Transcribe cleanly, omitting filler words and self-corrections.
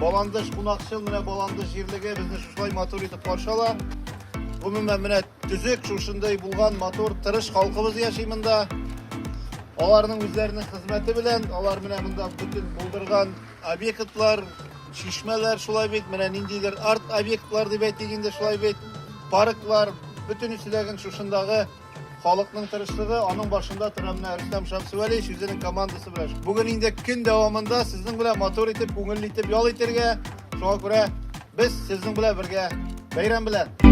Баландыш кунакчыл, менә Баландыш җирлеге безне шушылай матур итеп каршы ала. Гомумән, менә төзек, шушындай булган матур, тырыш халкыбыз яши монда. Аларның үзләренең хезмәте белән, алар менә монда бөтен булдырган объектлар, чишмәләр шулай бит, менә ниндидер арт-объектлар дип әйтик инде шулай бит, парклар, бөтенесе дә шушындагы халыкның тырышлыгы, аның башында тора менә Рөстәм Шәмсевәлиевич үзенең командасы белән. Бүген инде көн дәвамында сезнең белән матур итеп, күңелле итеп ял итәргә, шуңа күрә без сезнең белән бергә бәйрәм белән.